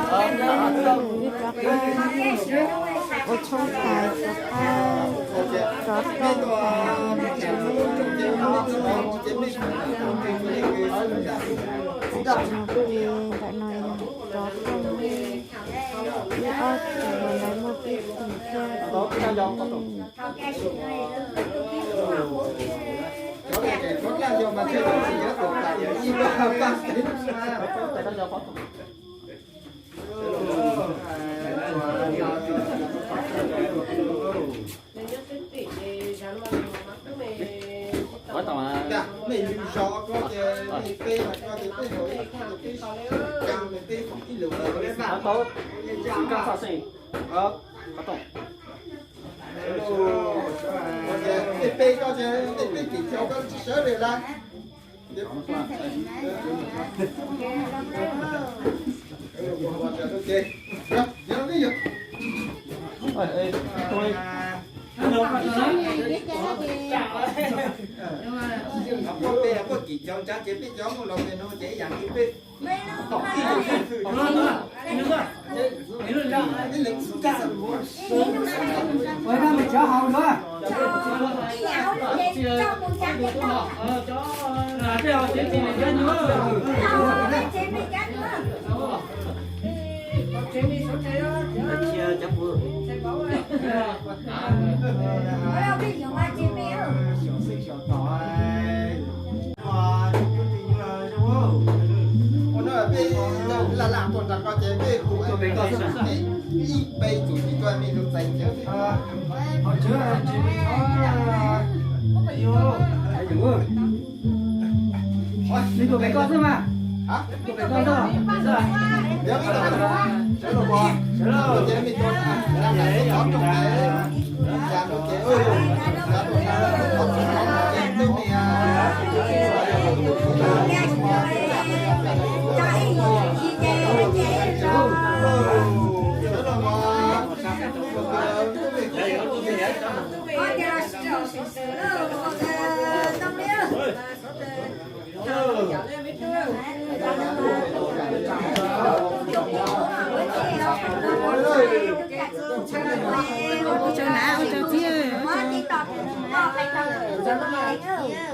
Ib rov qab ua tshoob tais rov qab, rov qab tais, ntawm no rov qab, ib ob tug lawv muaj pib tus thiab tus ntxhais. Tej peb koj, tej peb tim chaw koj tsis sawv li lawm. Poj peb poj kim cov ntsav ces peb cov muaj los pem no ces ib yam li peb. Ua no peb laj laj tuaj nram ko ces peb hu ib peb tus txiv tuaj me tus txais ntawd. Me tus pem koj xwb mas. Tus pem koj xwb.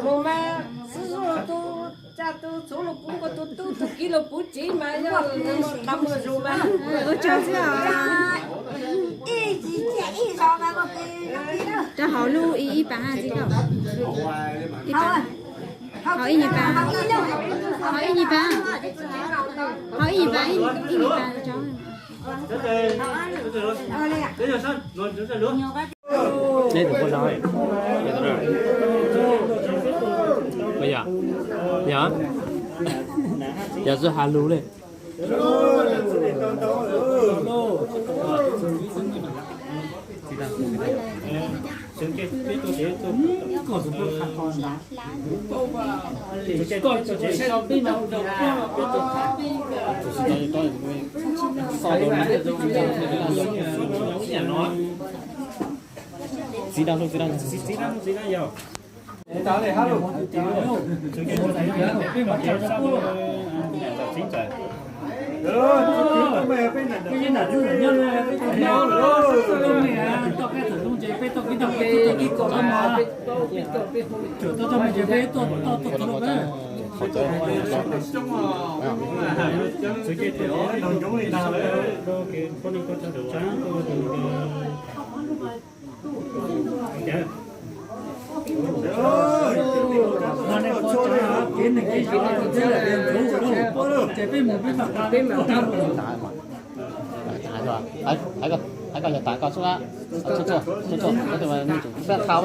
Mus mas xub xub tub, tsa tub txhuv los puv, nkaus tus tub tus kiv los puv tsev mas yog qhov muag zus mas. Ua tsaug xwb os. Rau hauv lub ib ib pas txiv koj. Ib pas. Hauv ib nyuag pas. Hauv ib nyuag pas. Hauv ib nyuag pas, ib nyuag pas rau. Neb tus puab zaub. Yog, yog, yog txawj has lus li. Txiv dab, txiv dab, txiv dab yog. Hais koj yog tas koj xwb, me tub peb qha.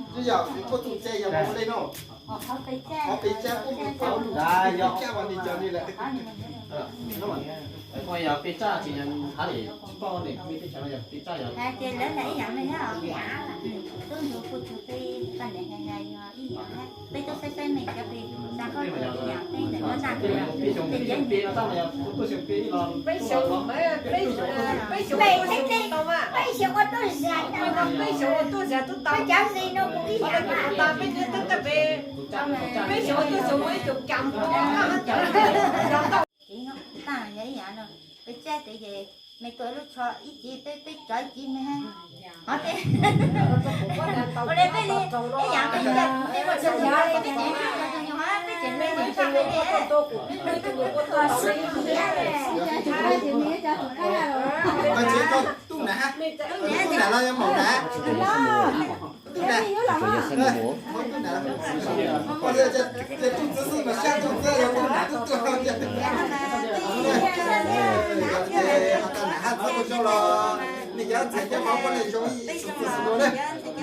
Twb yog koj tus tsev yog ua li no, qhov pes tsawg kuj mus tau lub caj mas nws cov ni lawm. Ces lawv hais ib yam li tub ntsuag kuj tug peb poj niam hais hais yog ib yam, peb tub saib saib mej cov peb xav koj ib yam, peb ntawm no tag, peb xyaum, peb xyaum ua tuaj zam, peb xyaum ua tuaj zam tub tau, peb xyaum ua tuaj zam ua ib co cas, tag yog ib yam no, peb tsaib tes ces mej tuaj lub tsho ib ce, peb peb cov ib ce mej hab. Qhov tej ua le peb li ib yam, peb ua tshua, peb tseem le tshaj peb li. Tub nam los yog maum nam? Tub nam. Ces tub txwv xwb mas sab tub txwv yog tub nam tub tuag. Yog ces ho tau nam hab txwv ua zoo los nej cov ntxhais coj mov muab nej zoo ib txwv xwb na. Ces hais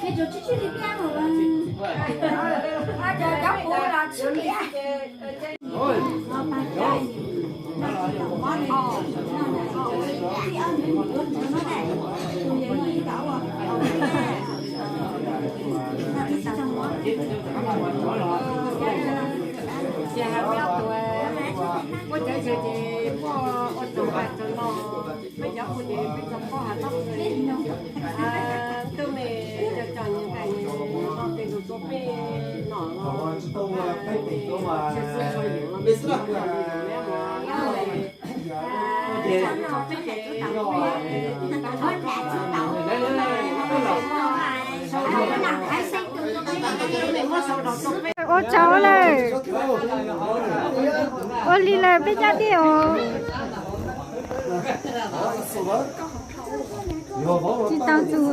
peb ob tug muaj cawv yawg ces muaj ua tsaug nqaij tsaug no, peb cov kuj ces peb cov phob has txob pw, tub me cov cov nyias nqaij nyias no tej lus rau peb nom los tau peb xwb xwb xwb yus los peb xwb los yus neb mus. Ua tsaug lawm. Ua li lawm peb cab dej os. Tsis tau txug.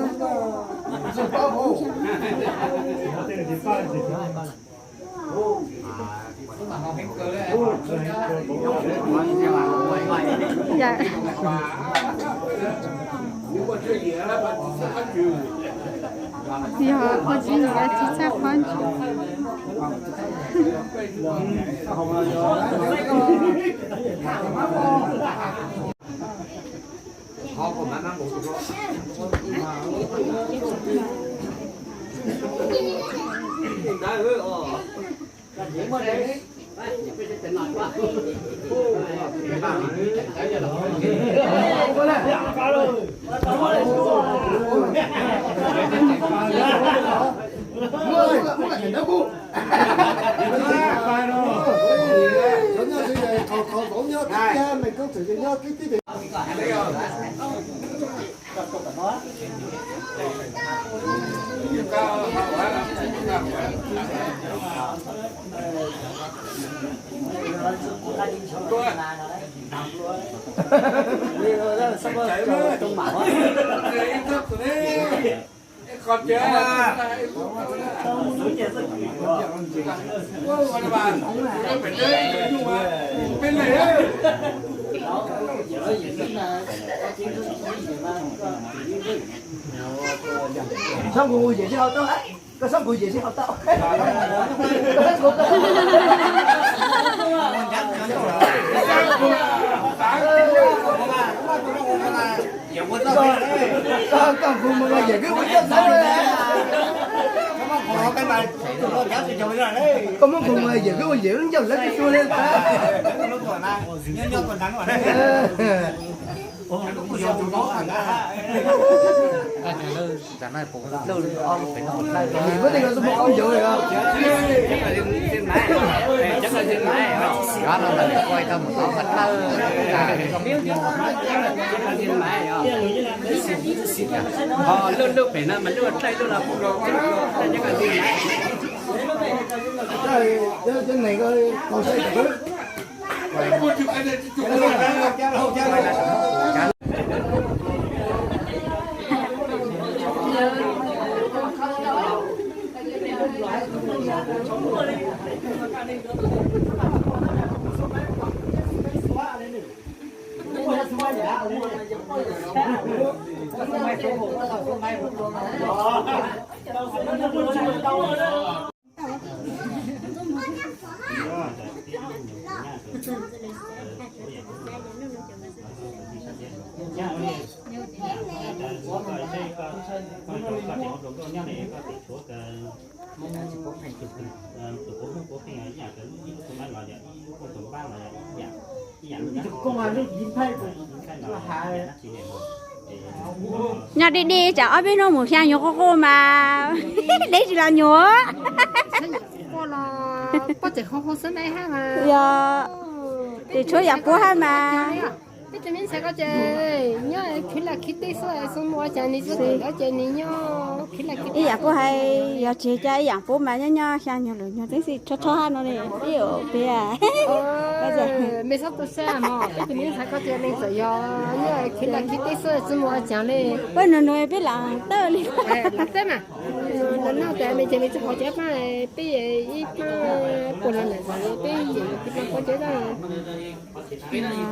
Yog ua tsis yog tsis txhaj qhov ntsis. Sab nqus yem sib haus tau, koj sab nqus yem sib haus tau. Koj sab nqus, koj, koj nqus mus mas yem kwb ua ncauj ntawd. Koj muab nqus mus yem kwb ua yem lub ncauj ntawd twb tuag li tas. Muab tej ko muab khaub ncaws li os. Lub lub pem no mas lub dlaij lub los. Nyob dig dig tsam ob peb hnub mus xyaa nyuag quaj quaj mas deb tsis los nyuag. Yog, ces tshuav yam puab hab mas. Ib yam puab hais, yog tsis cas ib yam puab mas nyob nyob xyaa nyuag lwm nyuag tseeb xwb, tshuav tshuav hab no ne, ib yam peb. Puab nug nug peb lam tawm li. Peb ib pab puas los nam peb peb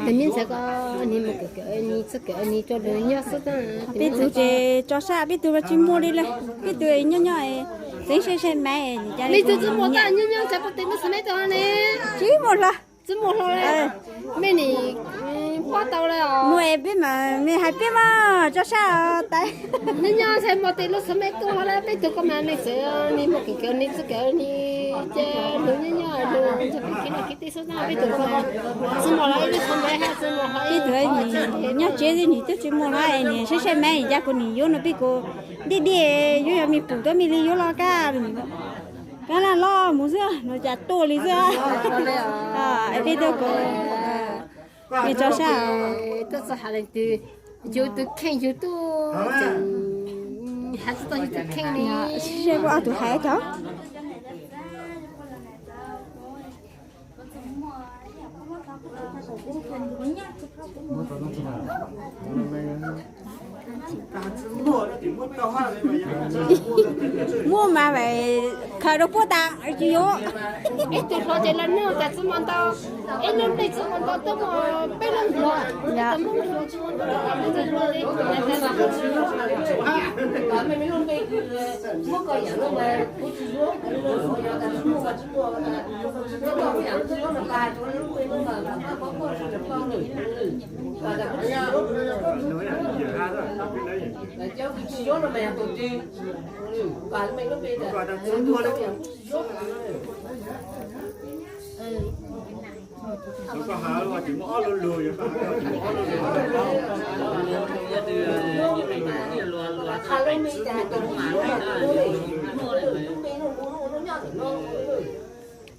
tes me ntxhais ko, ni mus kawm kawm ni txawj kawm ni tso lug nyob xwb. Peb tug ces tso sab, peb tug mas tsis muaj li lawm, peb tug nyob nyob tseeb sai sai mas. Tsis muaj hlo, tsis muaj hlo, mej nim pab tau lawm, muaj peb mas mej hais peb mas tso sab os tas. Nyob nyob ntshai muaj tej lub xwb mej tuaj hlo lawm, peb tug ko mas neeg txawv ni mus kawm kawm ni txawj kawm ni ces lug nyob nyob lug ntshai peb tug xwb, peb tug ko mas tsis muaj hlo ib lub xwb mej hab tsis muaj hlo. Peb tug nyob tsev xwb nim twb tsis muaj hlo es nim sai sai mas cas kuv nim yuav no peb kuv dig dig yuav yog me pum tuab me li yuav los kaj. Kab laj loj mus xwb no cas tuaj li xwb. Peb tuaj ko, tso sab. Yug tus kheej yug tuaj, hais tsis tau yug tus kheej li. Seb puab ob tug hais cas. Muaj mas khaws rau puab tas tsis yuav. Ib tug hluas ces los nug tas txwv muas ntau, ib lub nplej txwv muas ntau tuaj muaj peb lub hluas.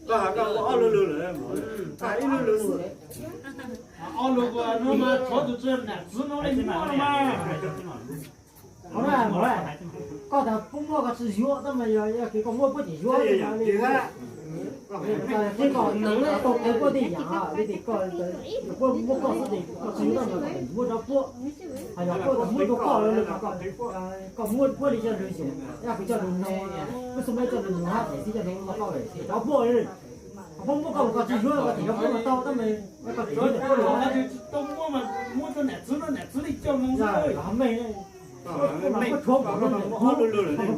Koj has koj ua ob lug lug lawm, ib lug lug xwb. Ob lug no mas tshuav tus nam txwv no li muaj no mas. Koj tas puab muaj koj tsis yuav tab mas yog, yog koj muaj puab tseem yuav li. Koj tau qev puab tej yam, puab muab koj xwb ces koj tsis yuav tab mas muab rau puab. Hos yog puab muab rau koj, koj muab puab li coj lug xyum, yog kws coj lug noog, lub xub maib coj lug noog hab ces txib coj lug ua koj, rov puab li. Puab muab koj mas koj tsis yuav, koj tseem yuav puab mas tau tab mas, koj tseem yuav puab li. Tau muab mas muab rau nam txwv no, nam txwv li coj moo xwb. Mej, puab tshuav, puab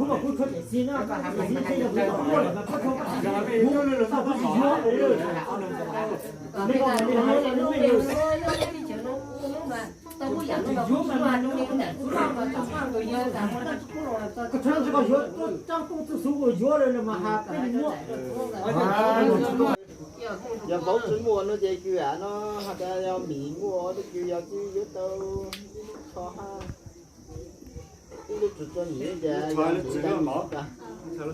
mas kuv tshuav tseem txi na, tseem txi ces yog kuv tau puab lawm mas puab tshuav, kuv tsis yuav. Koj tshuav tsis koj yuav, tsaab tooj txuj xuv kuj yuav lawm mas has peb muab. Yog vauv tsis muaj no ces kws am no has tas yog mim muaj no kws yog tsis yuav tau ib lub tsho hab. Ib lub tsho tso nyim ces yog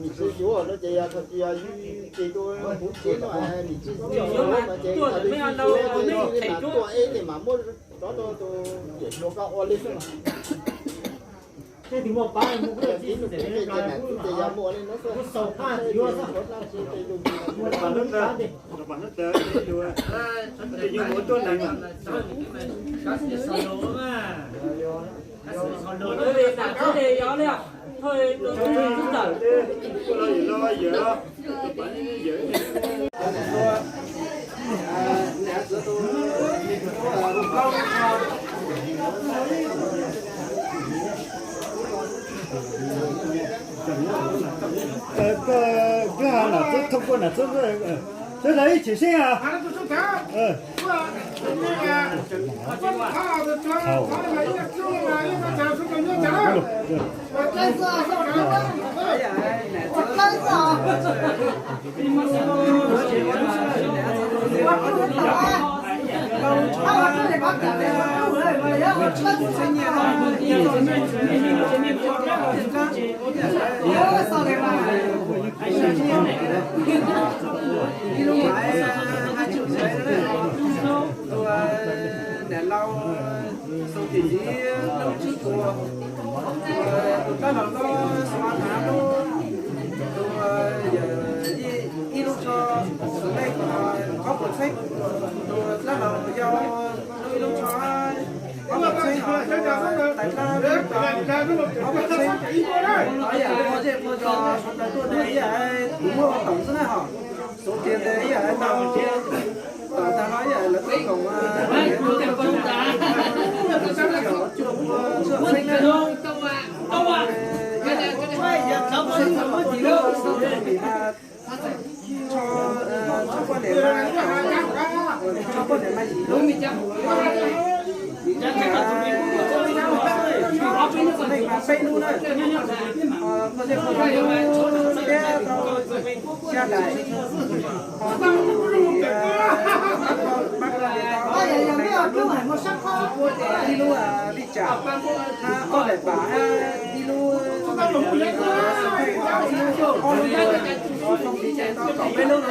nim tsis yuav no ces yog thaum tsis yog yug ces tus kuv tsev no nim tsis yuav no ces thaum tus yug tsev no ces mam tuaj eb ces mam muab rov rau tus tiam hluas koj ua li xwb. Ces tus muaj pab mus kuj tsis mus ces nam txwv ces yog muaj li no xwb. Yog mus tuaj neeg Koj, koj ha nam txwb thoob kuaj nam txwb, txwb tau ib chim seb. Ib lub mav hais tsum xaiv, tus niam laus xu tim txiv lub tsib puas, tus dab laug loj xu hnav lub, tus yawm yij ib lub tsho xu lej ob puas txheeb, tus dab laug yau lub ib lub tsho ob puas txheeb, tus tais dab lub tsho ob puas txheeb. Yam ua zej ua zos sawv daws tuaj nrog ib yam tus muaj ua toom xwb na hos. Xu tias ntes ib yam tau, tau tag no ib yam lawv tuaj koom, cuaj pua tsheeb na. Tsho, tsho poj niam mas, tsho poj niam mas yim lub, tsho neeg mas peb lub na. Koj zej koj zos thiab tau xya daim, ho pab koj li tau ib lub li cas, ob daim pam, ib lub, ob lub, tau kaum peb lub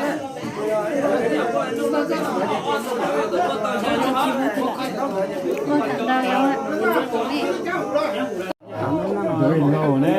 no na.